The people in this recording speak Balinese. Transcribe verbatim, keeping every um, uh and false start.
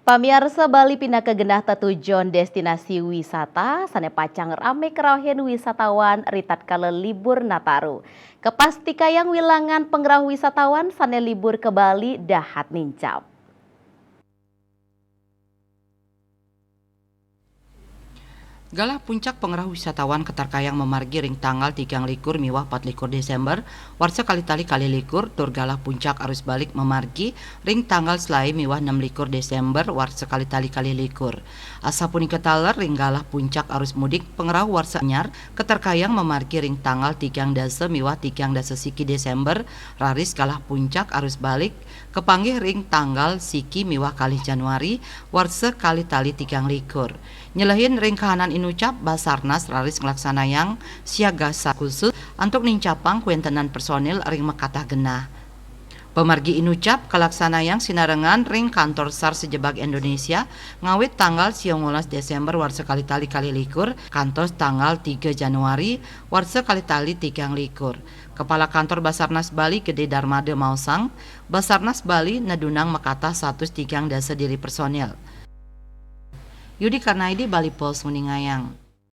Pamiarsa, Bali pinaka genah tetujon destinasi wisata sané pacang ramé karauhin wisatawan ri tatkala libur Nataru. Kapastikayang wilangan pangrauh wisatawan sané libur ka Bali dahat nincap. Galah puncak pangrauh wisatawan katarkayang mamargi ring tanggal tigang likur miwah patlikur Désémber warsa kalih tali kalih likur, tur galah puncak arus balik mamargi ring tanggal selaé miwah nem likur Désémber warsa kalih tali kalih likur. Asapunika taler ring galah puncak arus mudik pangrauh warsa anyar katarkayang mamargi ring tanggal tigang dasa miwah tigang dasa siki Désémber, raris galah puncak arus balik kapanggih ring tanggal siki miwah kalih Januari warsa kalih tali tigang likur. Nyelehin ring kahanan inucap, Basarnas raris nglaksanayang siaga khusus antuk nincapang kawéntenan personil ring makatah genah. Pamargi inucap kalaksanayang sinarengan ring Kantor SAR sajebag Indonesia ngawit tanggal siangolas Désémber warsa kalih tali kalih likur kantos tanggal tiga Januari warsa kalih tali tigang likur. Kepala Kantor Basarnas Bali Gede Darmada maosang, Basarnas Bali nedunang makatah satus tigang dasa diri personil. Yudi Karnaidi, Bali Post, nguningayang.